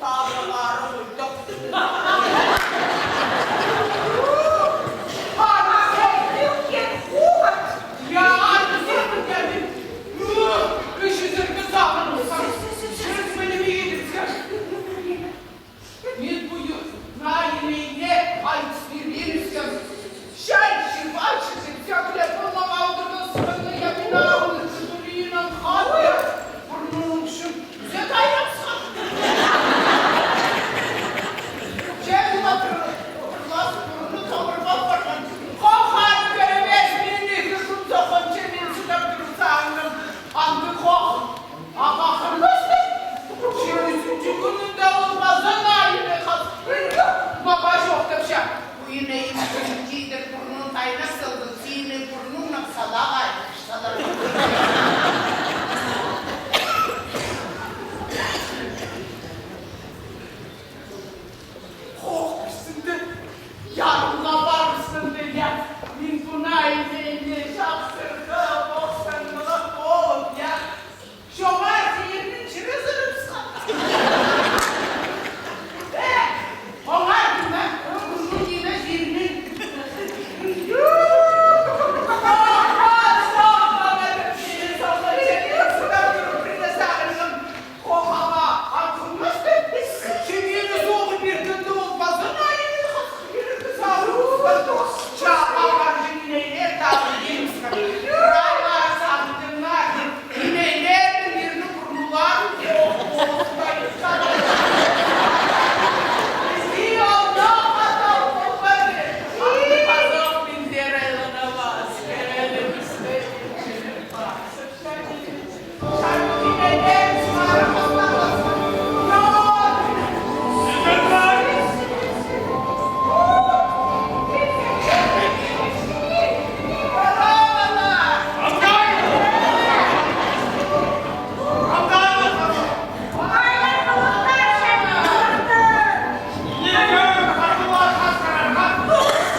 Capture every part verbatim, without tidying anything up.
Ары, ары, ой, тох. Ары, ой, тох, я, ары, сен, я, мин, ну, кізілерге сағынып, сағынып, сен мені мейдімсің. Мин пу ю-, на, инейне айтыс пирбеем искем. Чай, чирбачы, тепсек ле, пу мағаа одыртасханда, я, мин ағылып, чудуриинан хат, я, пурнуның чӱн. Зе тайнапсхан. Чай, пу пырлас пурны тоғырбап парған. Хохар, кӧребес, мин ікі кӱн соххан, че мин сыдап турып сағынғам. Андағ хох. Ағаа хынмастым. Чирізінің кӱнінде ол паза на ине хазых пирді. Мағаа чоохтапча. Пу инейім кӱнін тидір пурнуын тайнап салған, синің пурнуңнаң салаға, салаға. Хох, пістің дее, ярымға парыбыстың дее, я. Мин пу на инейні чапсырға, охсанмалап полып, я. Чоңар тирнің чирі сырыбысхан. Э, оңар ниме, ӧңнің ниме тирнің. Хох, ағаа, ағаа, ағаа, ағаа, ағаа, ағаа, ағаа, ағаа, ағаа, ағаа, ағаа, ағаа,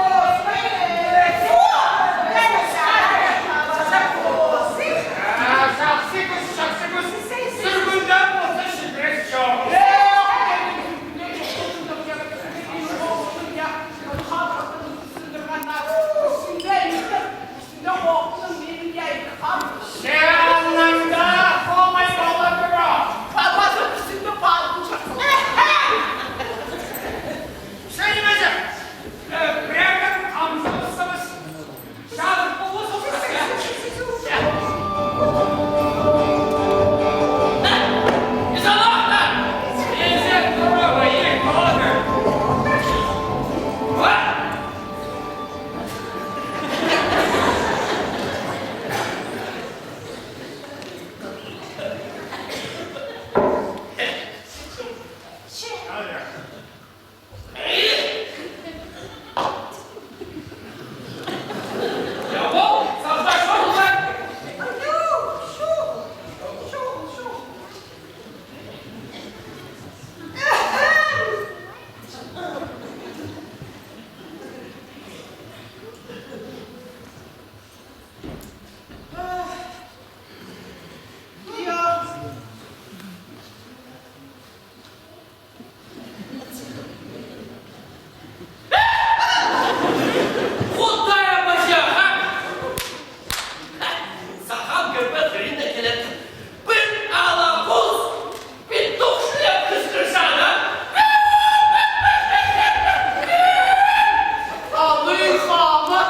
ағаа, Худай паза, а? Сағам кӧрбе хыринда килеткен. Пір ала хус, петух шлеп хысхырча, а? Алай хама.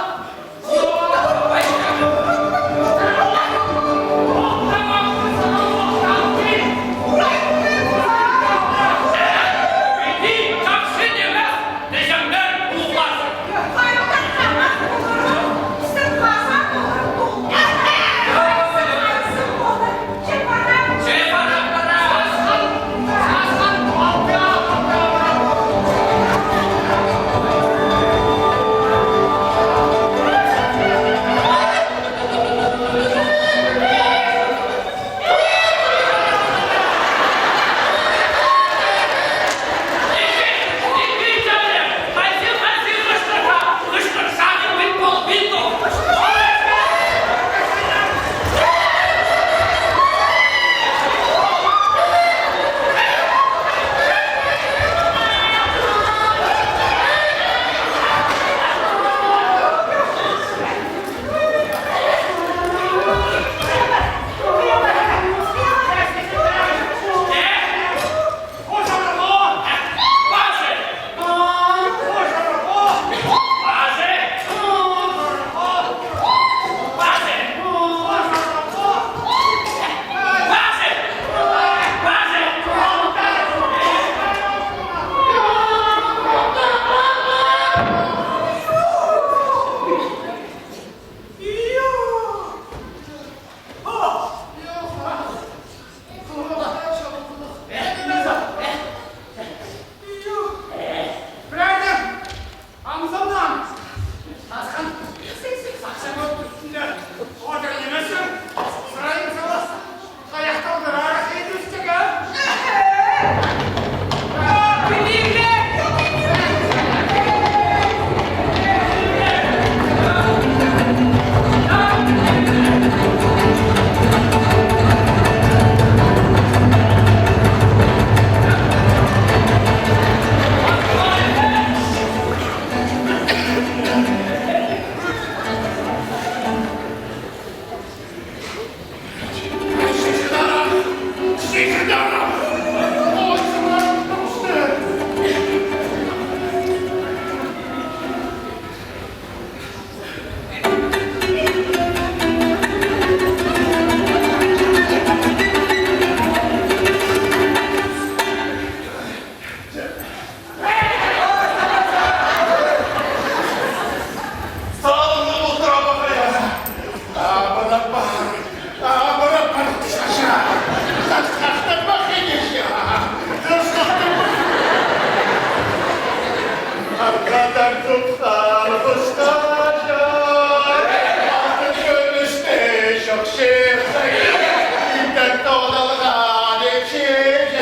Итек тоғдалған ипчіҷек,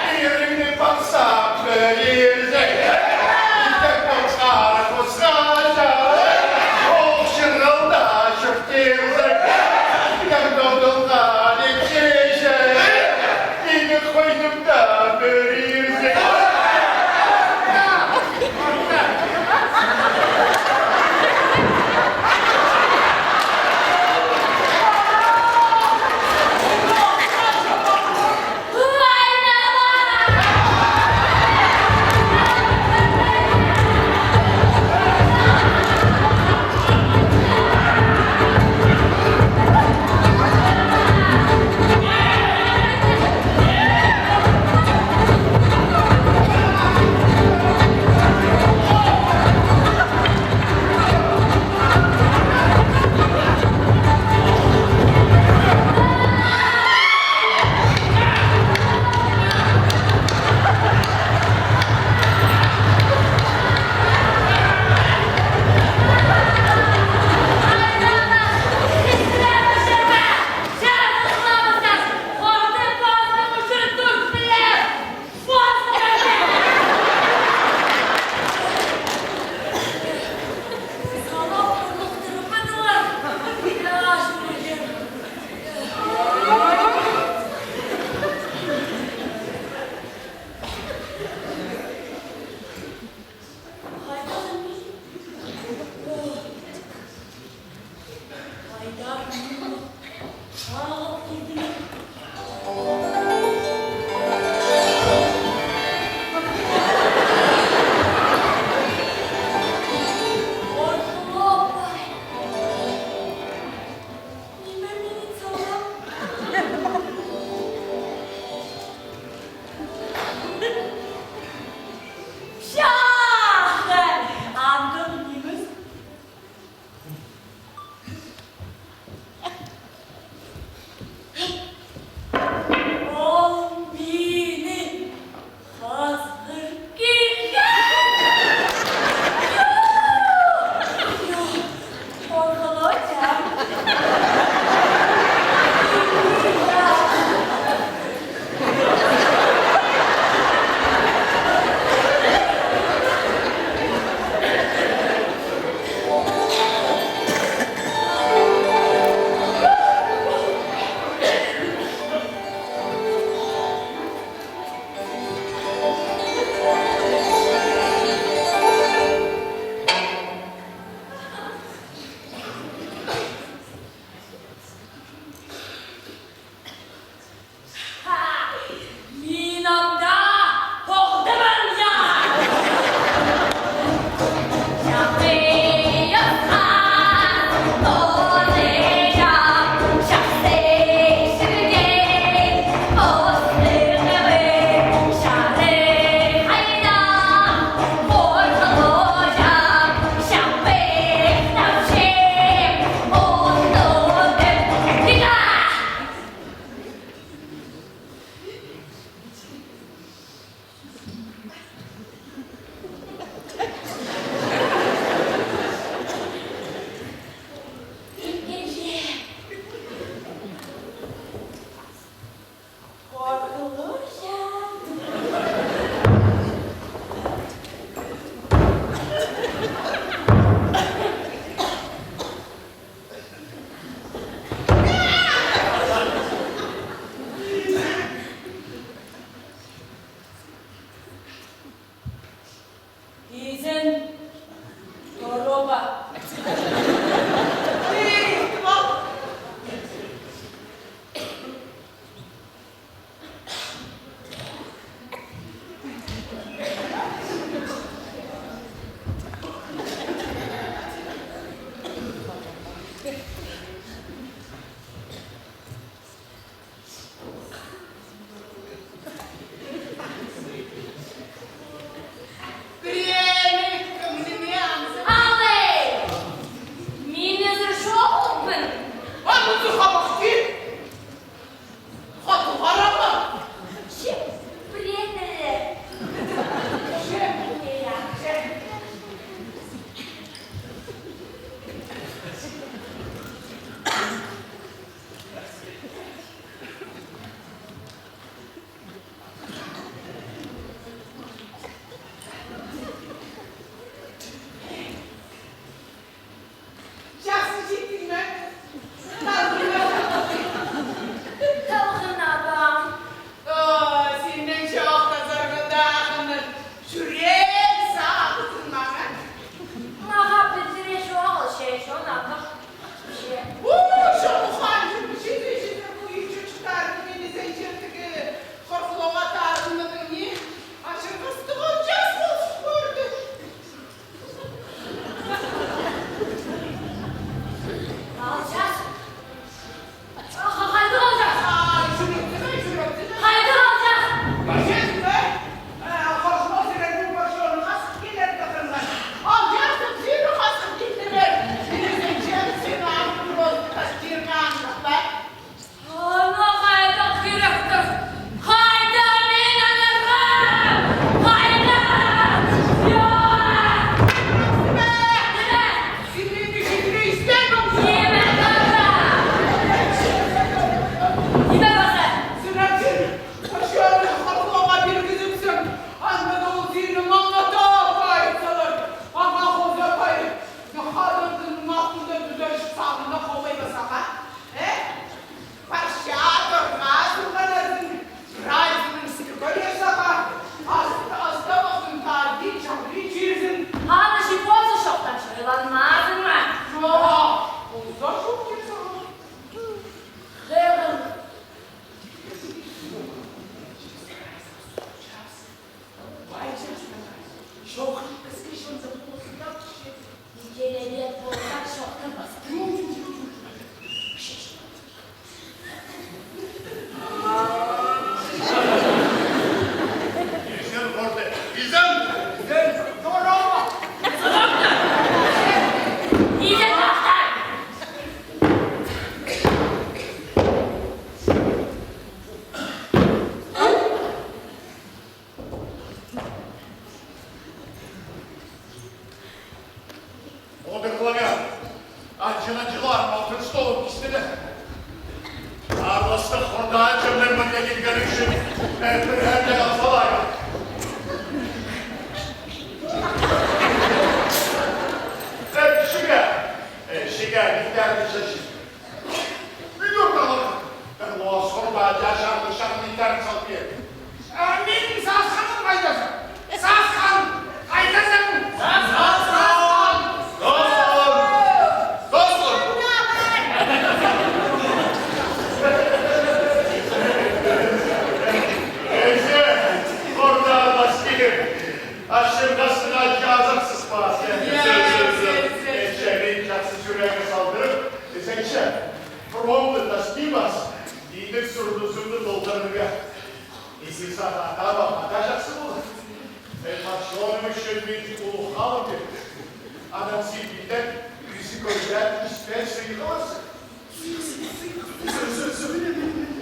пиріңні пассап кӧрерзің. Итек тоғдалған хусхаҷах, ох, чырғалда чӧптерзің. Итек тоғдалған ипчіҷек, итек хойнымда пӧрирзің. Пір хәлде халзалар. Э, шіге, э, шіге, иттер чачы. Пілдір, талап. Пір лоос хурба, чачарны, шаңны иттер салып пир. А минің сасханым хайда? Сасхан! Хайда сағам? Сасхан! Сасхан! Сасхан! Эзе, хорда баски. Ашырғасыңа чазахсыз пас. Чағын чахсы чӱрегіме салдырып, ізенче, промды тастибас, идік сурнызымны толдырарға. Изи сағаа таба, ада чахсы полар. Э, пачоным ӱчӱн мин улуғ халым тіп. Анаң сибдек, кізі кӧрзе, испе сыйғаларзың.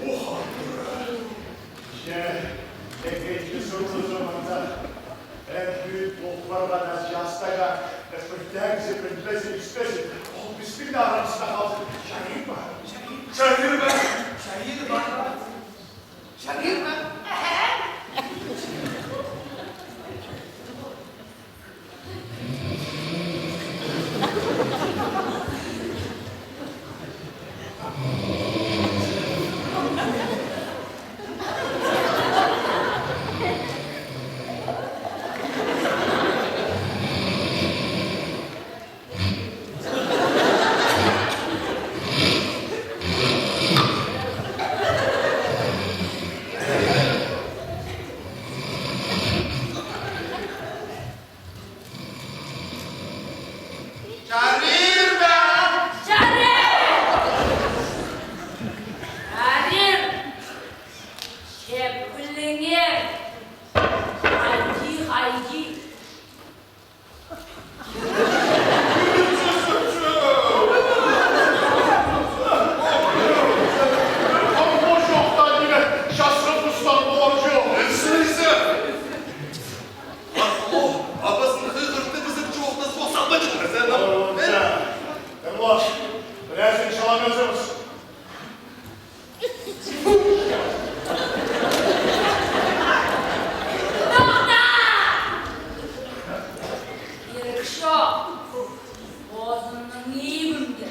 Ох, че, ікінҷі сурнызым анда. Эн кӱт полып парған час таа, э, пірдеезі пілбезін, испезін. Ол пістің дее арамызында халзын. Чарир ба? Чарир ба? Чарир ба? Чарир ба? Чарир ба? Чарир ба? Чарир! Чарир! Кӧп кӱлеңер. Хайди, хайди. Пір хам пу чоохта ниме часхы пустан полар чох. Ізі, ізі. О, абазын хығыртып, ізі чоохтас пос албаҷых. Ізі, нам. О, да. Эрлас, пірезін чалаңазыбыс. Тохта! Ирікче, позымның ибімде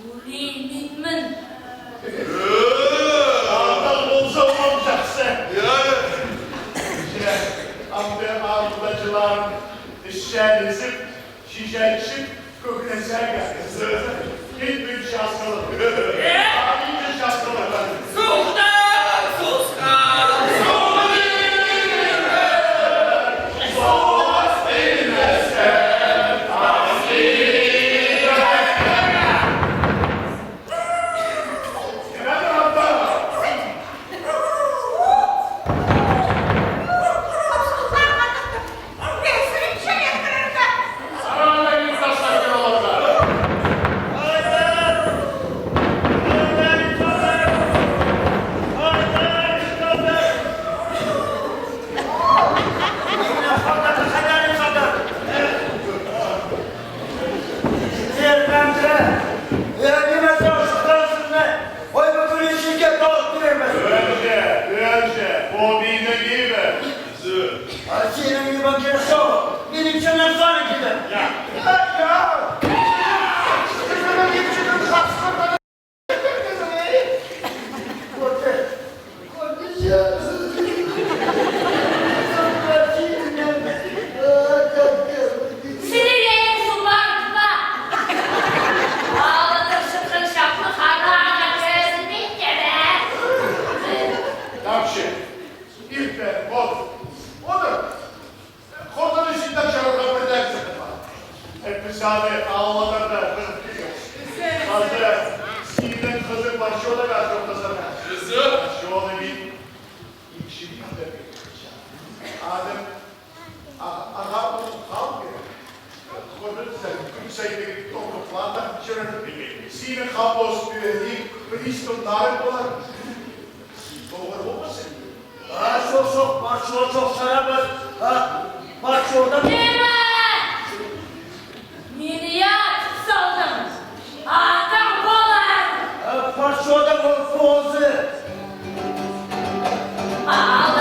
ӱреен мин. Андағ полза, оңар чахсы. Я, я. Че, амды андағ чылларым ісчелізіп, чиҷелчіп, кӧглезерге. Ит пӱӱн часхылығ. Ит пӱӱн часхылығ. Сухта, сухта. Ӧӧнҷе, ӧӧнҷе, пу минің ибім. А синің ибің кирек чоғыл, минің чоннам саны килді. Я. Я, я. Сірернің субарып па? Алыптар чатхан чапны хараа кӧзінмеен кирек. Тапчы, иртен, от, одыр. Хотыны синнең чарарға пірдеезі пар. Э, піс аны ааллаңарға хығып килгебіс. Хазыр синің хызың Парчодаға чоохтазарға. Чоны мин икші пилдірген. Адым а-, ағаа улуғ хал кирек. Хотын сен кӱн сайын тоғыр планда чӧрер. Синің хапос пӧлиик приступ нарың полар. Тоғыр полбассың. А, чох, чох, Парчо, чох, чарабас. А, Парчода. Ниме? Мині ятып салдың. Атаң полар. А, Парчода ол позы. Ал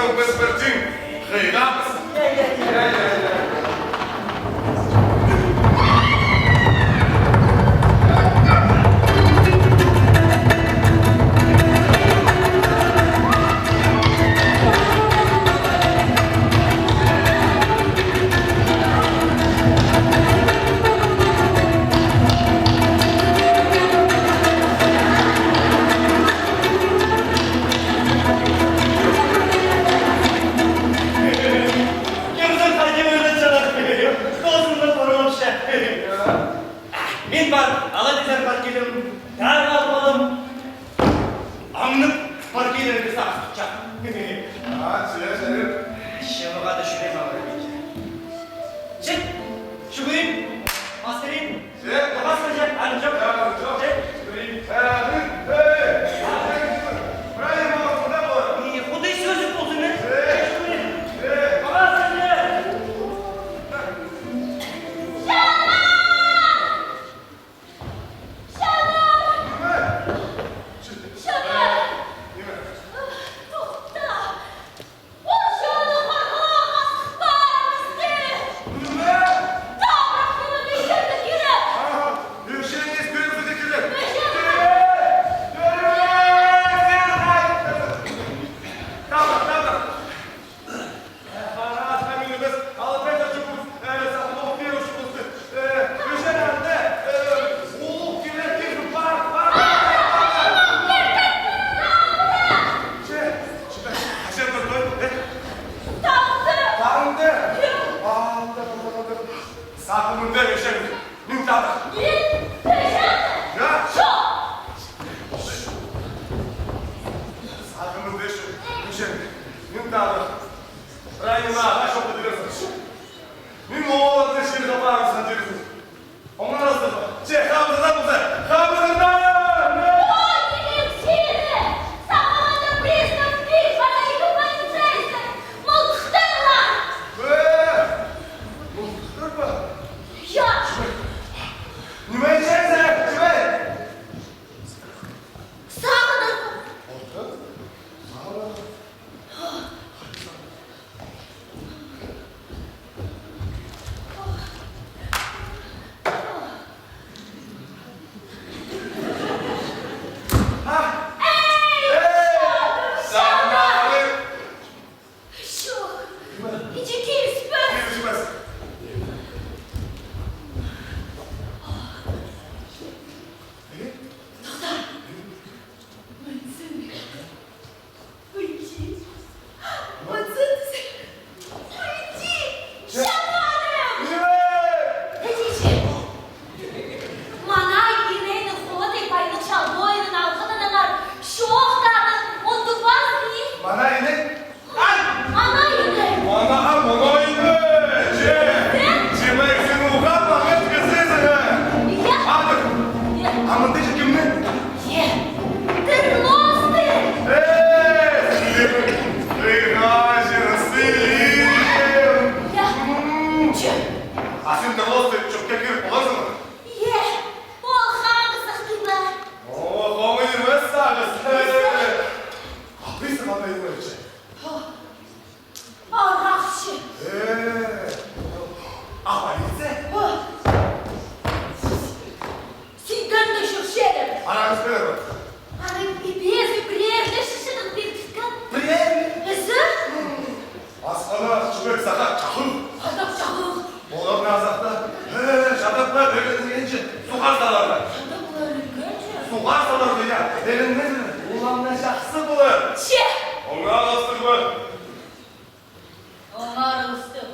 Піс пірдең хыйғабыс. Кемзің хайди ойланчалар? Досымны парғанымша. Мин пар, ала тизер пар килем. Даа пар полам. Аңнып пар килерге сағысча. А, сірер, сірер. Шымыға да шүрем аңырабинча. Чек, шӱгӱрим, пастырим. Чек. Пастырча, аны чох. Чек, шӱгӱрим. Э, э, э, э, Ибрайым, ағам, куда болады? И Худай сӧзі ползын, э? Чек. Шӱгӱрим. Чек. Пастырча. Чана! Чана! Ниме? Чана! Ниме? Тохта! Ол чаны харғыларға асхпаам істі! Ниме? Табырах, мына мешенде кирек! Аха, мешенде кирек, мына кирек! Мешенде! Кирек! Кирек! Сен хайт! Табырах, табырах! Пара, пара, минібіс, алып, э, сатып алып пиріп чыхпасты. Э, мешенде, э, улуғ кирек, кирек, пар, пар, пар, пар, пар. Че, че, хазир турды, э? Таңды. Таңды. Алды, алды, алды. Сағынымда мешен. Мин тады. Мин тежен. Я? Чох. Сағынымда мешен. Мин тады. Райна, а что ты берёшь? Мин оларды ширға парып сатирсың. Оңарасың ба? Че, хамзыдан болса, хамзыдан! Ой, ниме сині! Сағамада пристав пир, бара ікі полицейский! Мылтыхтар ла! Э, мылтыхтар ба? Я! Ниме итчезің, ниме? Сағынып! Отыр. Сағынып. Пойди! Пойди! Че? Чабарым! Ниме? Пойди! Мана инейнің хоты пайлы чалбойның алғыдынаңар чоохтаның, он тупас ни? Мана ине? Ай! Мана ине! Мана, а, мана ине! Че? Че? Че, мына син уғаа маңат кізізі? Я. Адыр. Я. А мында че кемнің? Е, тырластығ! Э, сірер, тыйға чирі сыйым. Я. М. Че? А син тырластығ чӧпке кіріп поларзың ба? Е, ол хаңғы сахтина. О, хомай нимес сағыс. Е. А пісі маңай нимес че? Арахчы. Э, а полиция? О. Сиденде чӧрчелер. Арағыс пеер бе? Аның ибезі піреер ле чыхчадың пирткен. Піреер ле? Ізі? Асхана чӱбек сағат чахыл. Хатап чахыл. Оларны азахта, э, чадапла ӧленгенче суғар саларға. Чадапла ӧленгенче? Суғар саларға, я, ӧленмезің. Улам на чахсы полар. Че! Оңарыстығ ба? Оңарыстығ.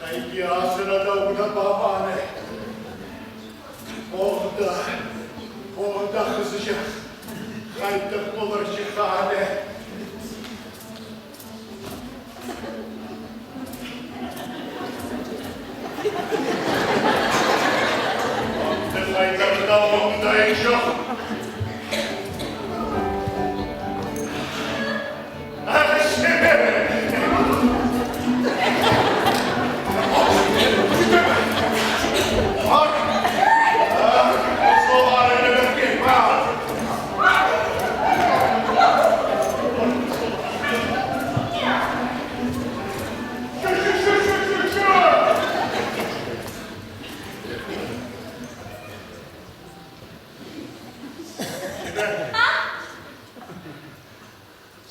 Хайди азыра даа удап аманы. Орда, орда хызыҷах. Хайдағ полар чыхханы. Хайдағ даа оңдайы чох.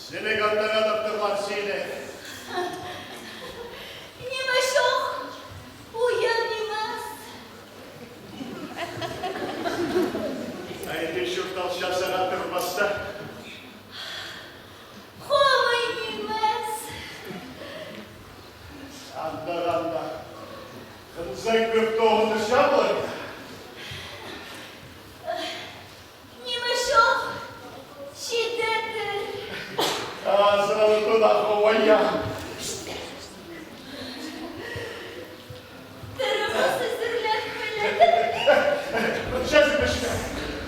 Сіліг андағ адап турлар сині. Ниме чох, уян нимес. Хайди чурталча сағат турбаста. Хомай нимес. Андағ, андағ. Хынзаң кӧп тоғыныр чабылар. Ниме чох, чидедір. Азыралып тудах овая. Тырымас ізірлеп піледі. Чазы пішке.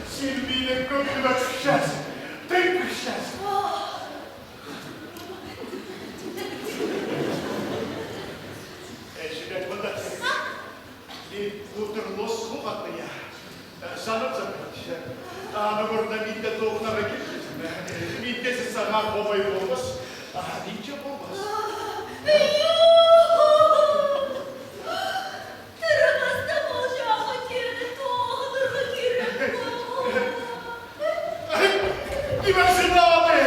Син мині кӧп кӱлек час. Тың час. Ох. Э, чидек мында. Мин утырлос хухатты, я. Э, санап, санап. Аны пурнында мин дее тоғынарға килбеем. Мин дее сағаа хомай полбас. А, нинҷе полбас. Тырмастаң ол чағын тире тоғынарға кирек. Ай, ниме син аны?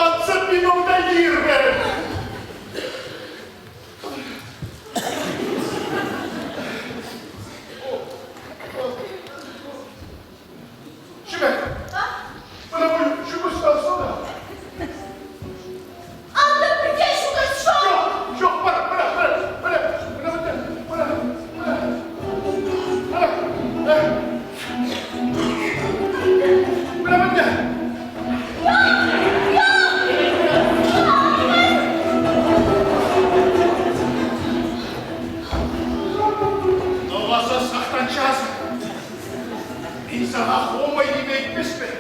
Анзы мин оңдай ирбеем. Чібек! А? Мына пу чӱгӱс алза даа. Анда пірдее чӱгӱс чох. Чох, чох, пар, пар, пар, пар, мына пу, пар, пар, пар, пар, пар. Мына мында. Ноға сағынчазың? Мин сағаа хомай ниме итпеспін.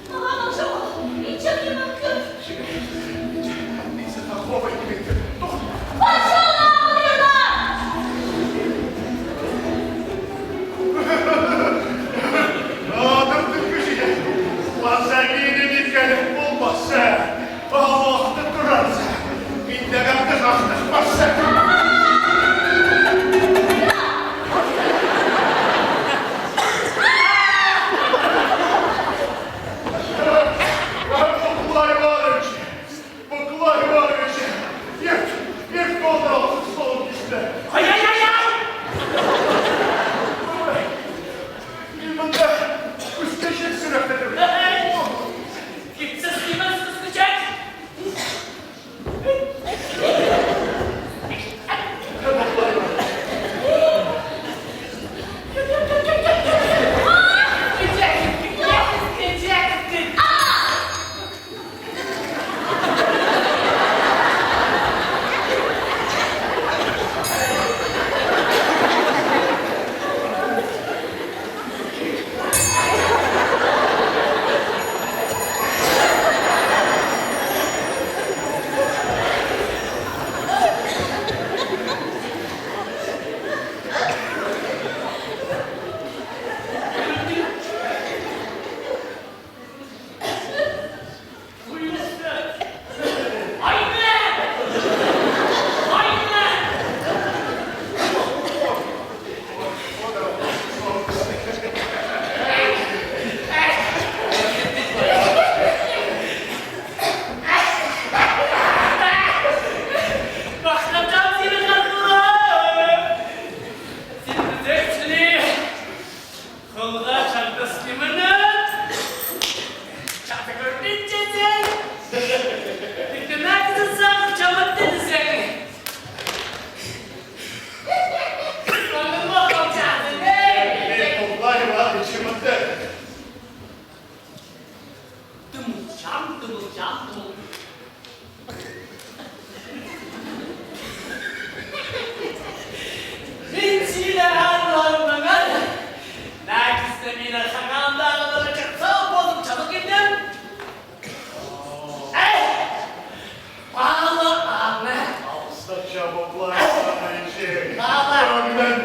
Мағаа чох, итчең ниме кӧр. Мин сағаа хомай ниме итпеспін. Тохта. Пошёл нахуй! Адыр тӱккізі. Паза кииніп киліп полбассың. Алахты турарзың. Мин дее артых артых парза. Миколай Иванович! Миколай Иванович! Ир, ир, толдыралсыз солын кисті. Ай-яй-яй-яй! Мин мында кӱскеҷек сӱректедім. Китсіз нимес кӱскеҷек!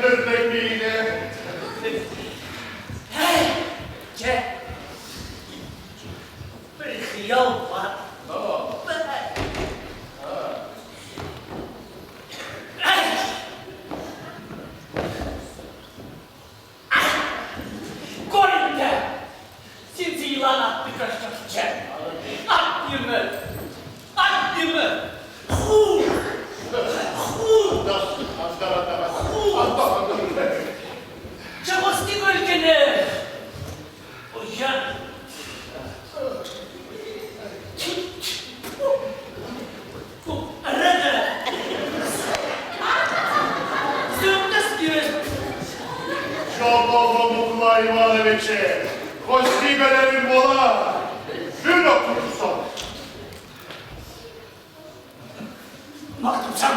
Пір хыял пар. Кӧріңер, син сыйлаң атты кӧрчезің. Ат ниме? Ат ниме? Ху! Ху! Ху! Чағыс тик өлгені. Ой, я. Чох, Миколай Иванович, хости пілерің полар, чӱрек турзын. Махтапчам.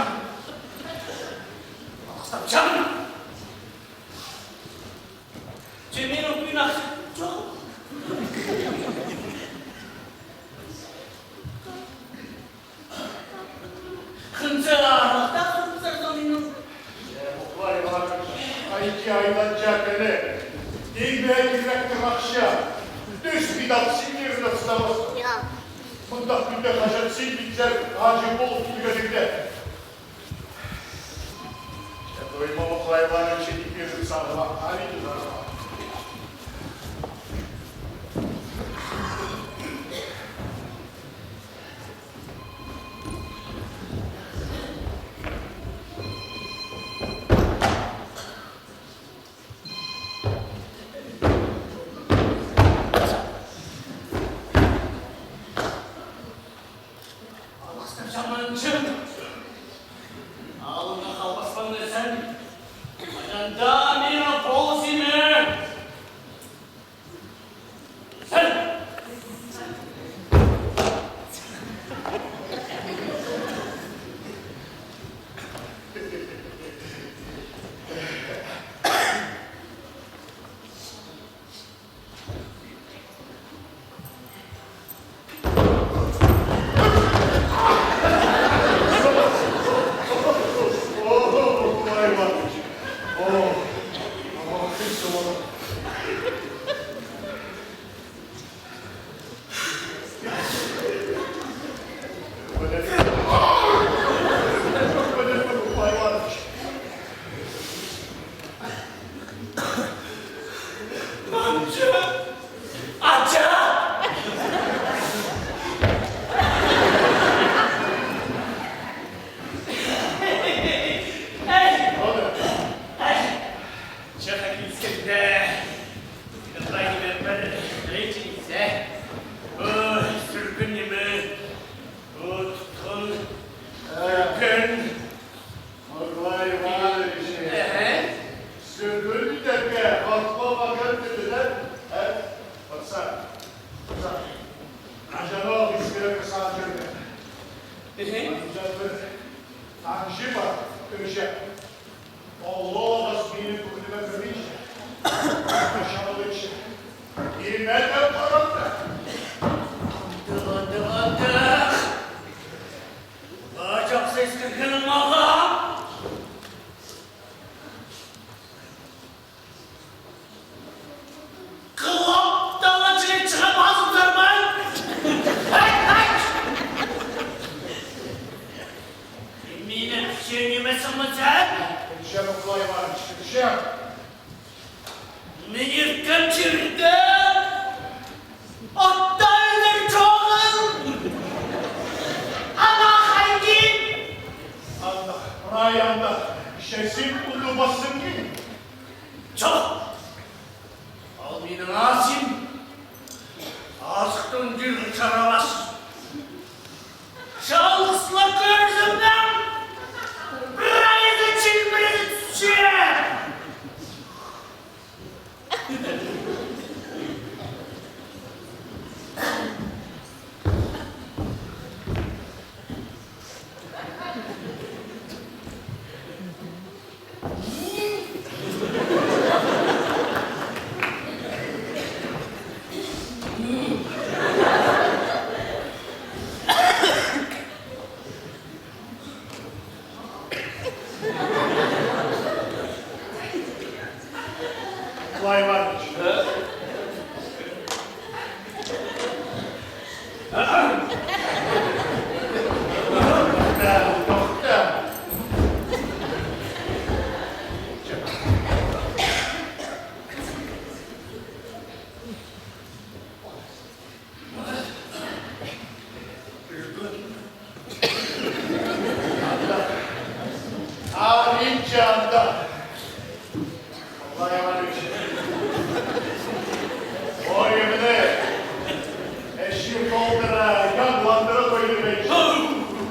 Махтапчам. Че минің кӱнахым чох. Хынза аралахта хынза зонинің. Хайди айланҷа келе. Тигме кирек тың ахча. Тӱс пидап синнерні ыстабас. Мындағ кӱнде хаҷан син питтер, аҷы полып килгеніңде. Тойма Миколай Иванович, тип пирдім сағам, али тузарға. Алғыстапчам, анҷам. Алынға халбаспаң даа сен. Анда мені ползиме. Сен. Чахай киліскенде, Николай ниме пір речі итсе, о, сӱрген ниме, о, тутхан, сӱрген. Николай Иванович, сӱрген итерге, хатла пағар тиділер, э, пырса, пырса. Аҷаң ол искірек саан чӧрген. Аҷаң пір таңҷы пар, кӧрҷең. Олох ас минің кӧңніме кірминче. Чалғычы. Ниме дее парғанда. Андағ, андағ, андағ. Ла чахсы искіргенің мағаа. Хылап тала чіли чыға пазып турбаң. Ай, ай! Минің кӱсенімес ма сен? Кӱсем, Николай Иванович, кӱсем. Мин ирткен чирде отта ӱнер чоғыл. Ана хайди. Анда, прай анда, чесін улыбасын ки. Чох. Ол минің азым. Азыхтың тӱрі чарабас. Чалғыс ла кӧзімнең прайзы чилбірезі тӱсче.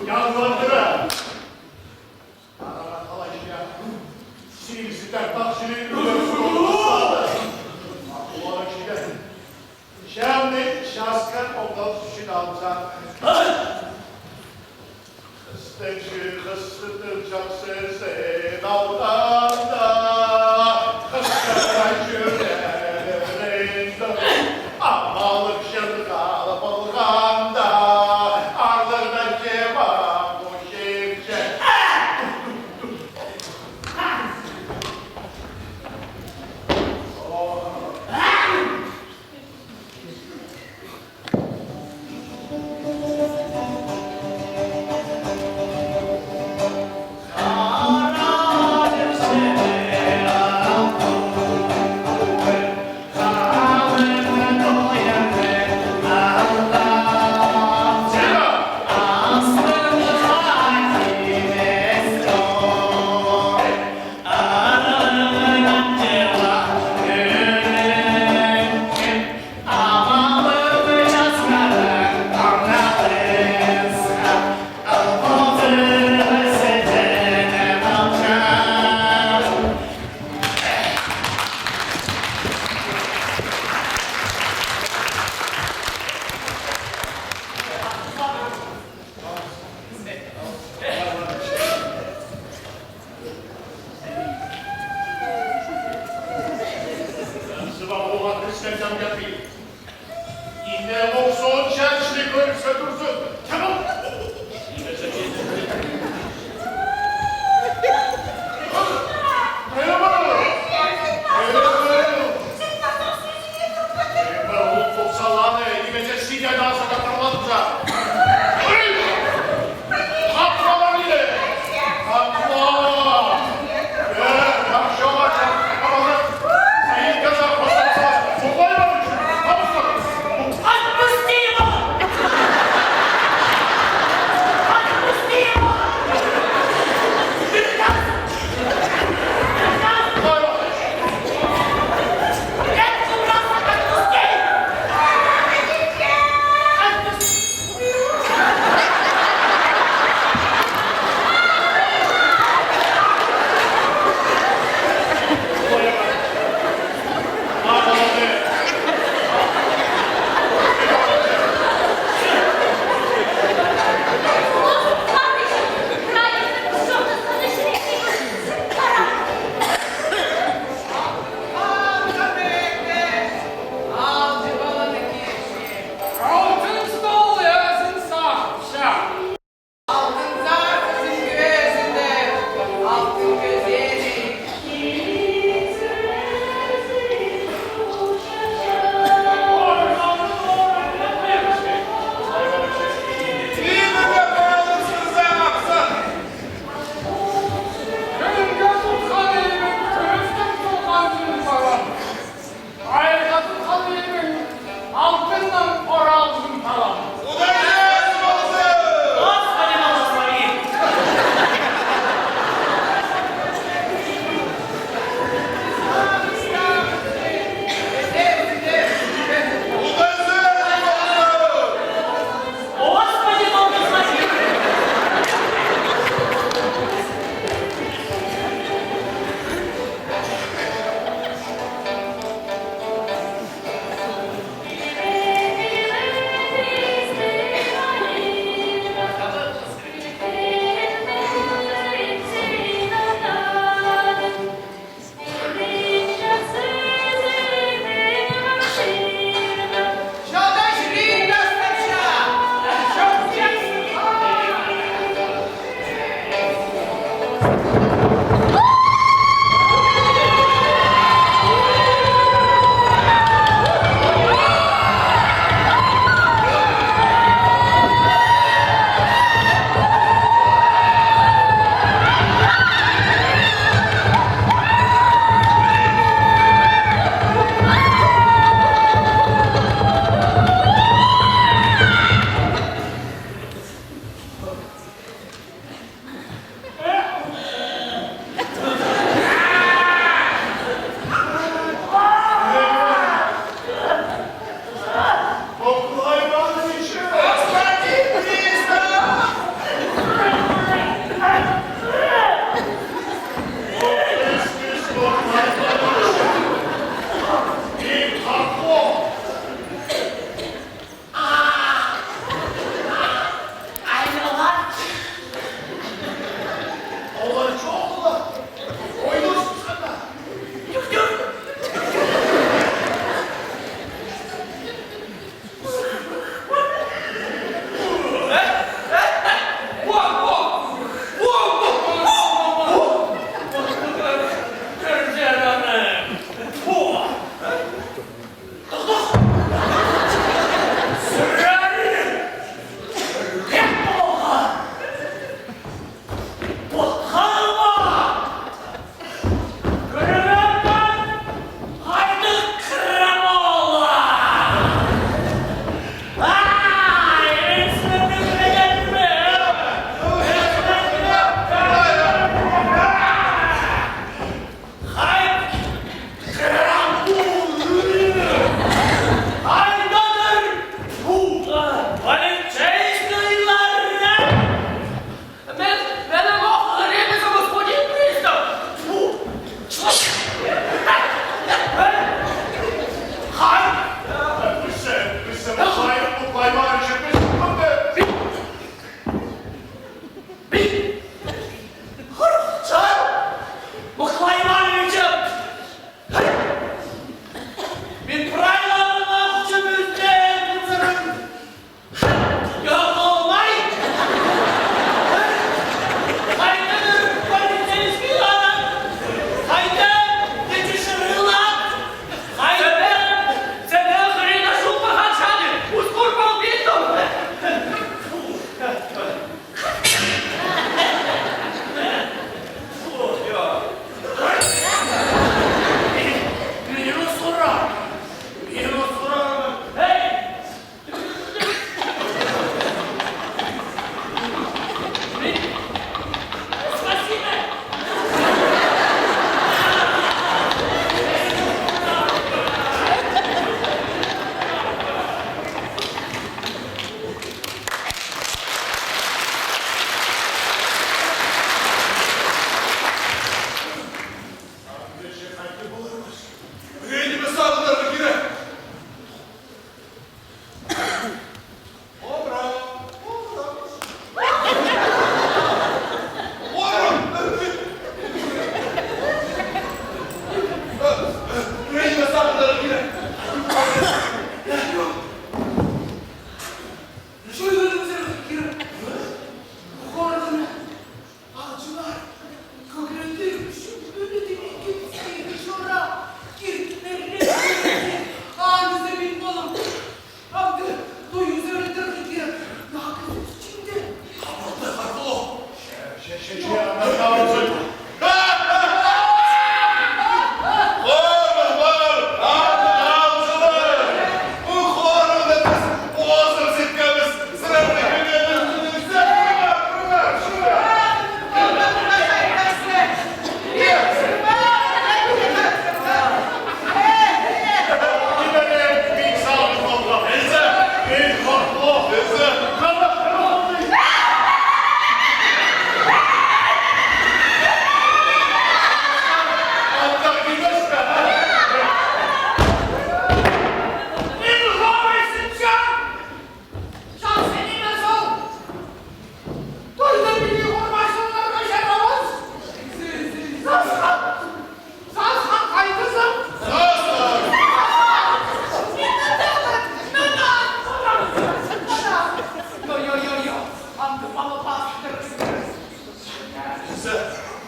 Январьда. Араа халайча. Силізі тартах сирен. Олар чидер. Чамны часка оңдал сӱчӱн алза. Хыстың чы-, хыстың чахсызын алғанда, хыстың чӱреенің амалып чырғалып алғанда, арлығына кем ам пу чирҷе.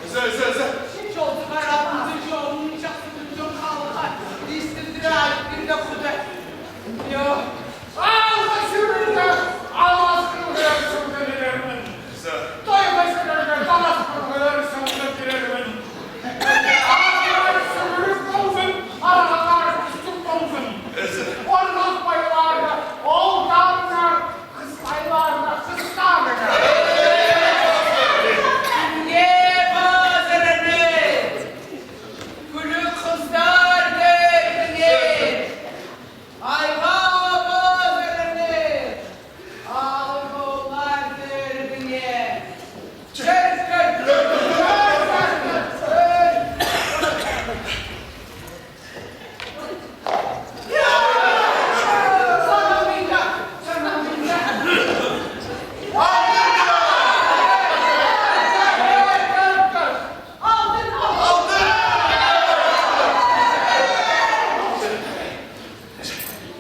Ізі, ізі, ізі. Чолзы парарымды чоғын чахсы кӱннең халға истірдіре айтып пирді Худай. Йо. Алға сӱрерге, алғас кӧрерге сӧңгілермін. Ізі. Тойға сӱрерге, талас кӧрерге сӧңгілермін. Алғас сӱрер ползын, арғалар пӱстӱк ползын. Ізі. Орғас пайларға ол таңнар, хыс пайларға хыс таңнар. Кімге пазырны? Кӱлӱк хыстар кӧрбіне. Айға пазырны. Алып олар кӧрбіне. Чӧр, чӧр, чӧр, чӧр, чӧр.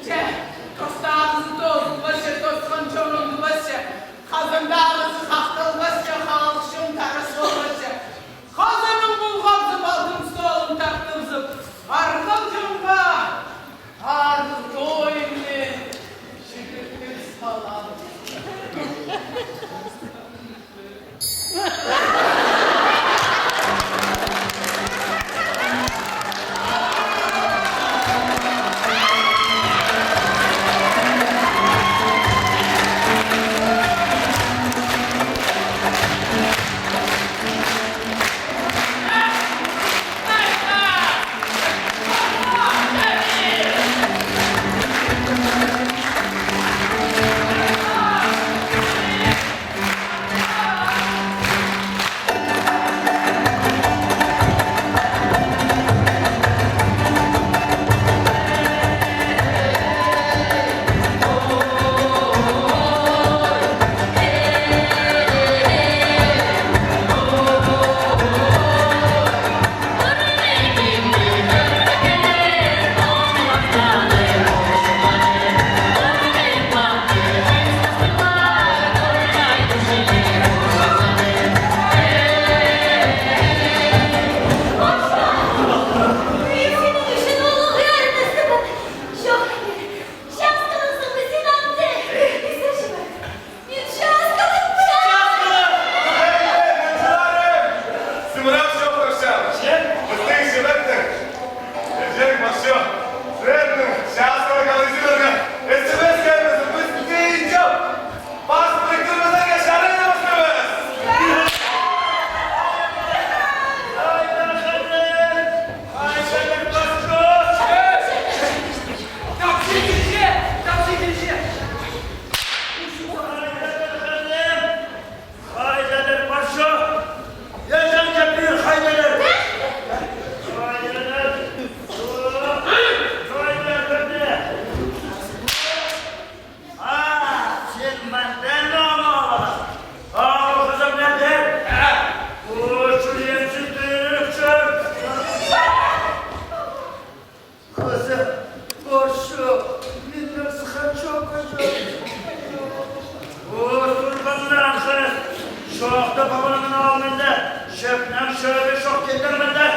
Че, тостағызы тоозылбасча, тосхан чон оңдылбасча, хазандағызы хахталбасча, халых чон тарас полбасча. Хазанын пулғабызып, алтын столын тартыбызып, арғал чонға арығ тойны чігіртіп салабыс. Сымырап чоохтапчам. Пістің чібектің. Іҷең пасчох. Сірернің часкалығ алызыңарға СМС килбезін піс тиҷем. Пас піріктірбезерге чарайбыстырбыс. Айда, ханнар! Айда, пасчох! Тапчи килче! Тапчи килче! Хайдадыр парча? Езенге пир хайдадыр? Хайдадыр. Хайдадыр. А, сен мындаң ама аласың. Ағыл хызым, не дер? О, чӱреемзі тӱріп чӧр. Хызым, парча, миннең сыххан чоохха чӧр. О, сурбаннаң хыс, чоохты пабаның алнында, чӧпнең чӧбі чох килдірмеде.